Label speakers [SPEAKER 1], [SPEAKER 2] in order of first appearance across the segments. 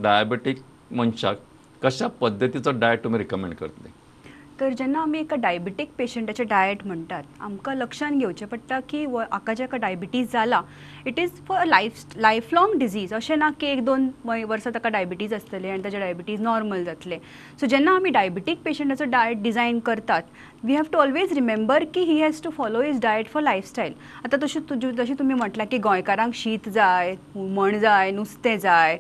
[SPEAKER 1] Diabetic मनशाक कशा पद्दतीचो डायट तुमी रिकमेंड करतले?
[SPEAKER 2] तर जेन्ना आमी एका डायबिटीक पेशंटाचें डायट म्हणटात, आमकां लक्षान घेवचें पडटा की हाका जेका डायबिटीज जाला, it is for a life long disease. अशें ना की एक दोन वर्सां ताका डायबिटीज आसतले आनी ताजे डायबिटीज नॉर्मल जातले. सो जेन्ना आमी डायबिटीक पेशंटाचो डायट डिजायन करतात, we have to always remember की he has to follow his diet for lifestyle. आतां जशें तुमी म्हटलां की गोंयकारांक शीत जाय, हुमण जाय, नुस्तें जाय,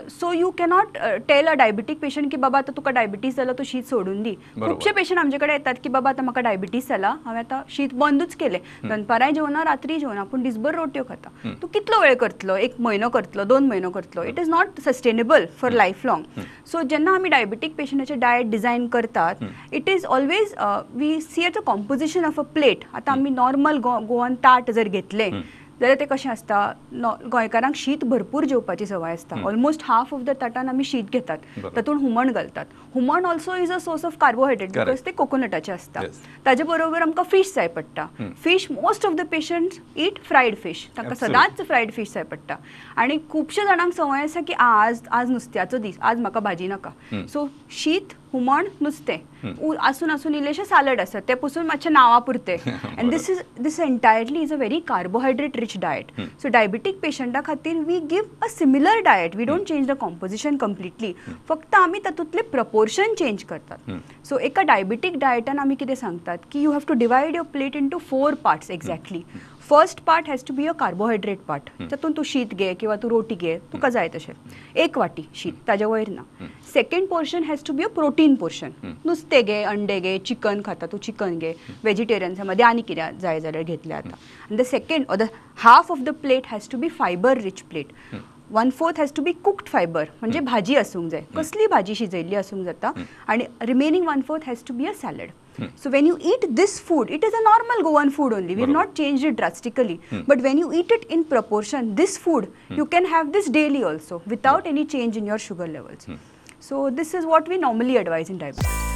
[SPEAKER 2] so you cannot tell a diabetic patient की बाबा आतां तुका डायबिटीज जाला, तूं शीत सोडून दी. खुबशे पेशंट आमचे कडेन येतात की बाबा आतां म्हाका डायबिटीज जाला, हांवें आतां शीत बंदूच केलें, दनपारांय जेवना, रात्री जेवना, पूण दिसभर रोट्यो खाता. तूं कितलो वेळ करतलो? एक म्हयनो करतलो, 2 म्हयनो करतलो? It is not sustainable for life long. So जेन्ना आमी डायबिटीक पेशंटाचें डायट डिजायन करतात, it is always we see at a composition of a plate. आतां आमी नॉर्मल गोवन ताट जर घेतलें जाल्यार तें कशें आसता, गोंयकारांक शीत भरपूर जेवपाची संवय आसता. ऑलमोस्ट हाफ ऑफ the ताटान आमी शीत घेतात, तातूंत हुमण घालतात. हुमण also is a source of carbohydrate because ते कोकोनटाचें आसता. ताजे बरोबर आमकां फीश जाय पडटा. Fish most of the patients eat fried fish, तांकां सदांच फ्रायड फीश जाय पडटा. आनी खुबशे जाणांक संवय आसा की आज आज नुस्त्याचो दीस, आज म्हाका भाजी नाका. सो शीत, हुमण, नुस्तें आसून आसून इल्लेशें सालड आसा, तें पसून मातशें नांवा पुरतें. And this entirely is a very carbohydrate rich diet. So diabetic पेशंटा खातीर we give a similar diet, we don't change the composition completely, फक्त आमी तातूंतलें प्रपोर्शन चेंज करतात. सो एका डायबिटीक डायटान आमी कितें सांगतात की you have to divide your plate into 4 parts exactly. First part has to be a carbohydrate part, तातूंत तूं शीत घे किंवा तूं रोटी घे, तुका जाय तशें, एक वाटी शीत, ताजे वयर ना. Second portion has to be a protein portion, नुस्तें घे, अंडे घे, चिकन खाता तूं चिकन घे, वेजिटेरियन्सा मदें आनी कितें जाय जाल्यार घेतलें आतां. आनी the second or the half of the plate has to be fibre rich plate. 1/4 has to be cooked fibre, म्हणजे भाजी आसूंक जाय, कसली भाजी शिजयल्ली आसूंक जाता, आनी remaining 1/4 has to be a salad. So when you eat this food, it is a normal Goan food only. We have not changed it drastically. But when you eat it in proportion, this food, you can have this daily also without any change in your sugar levels. So this is what we normally advise in diabetes.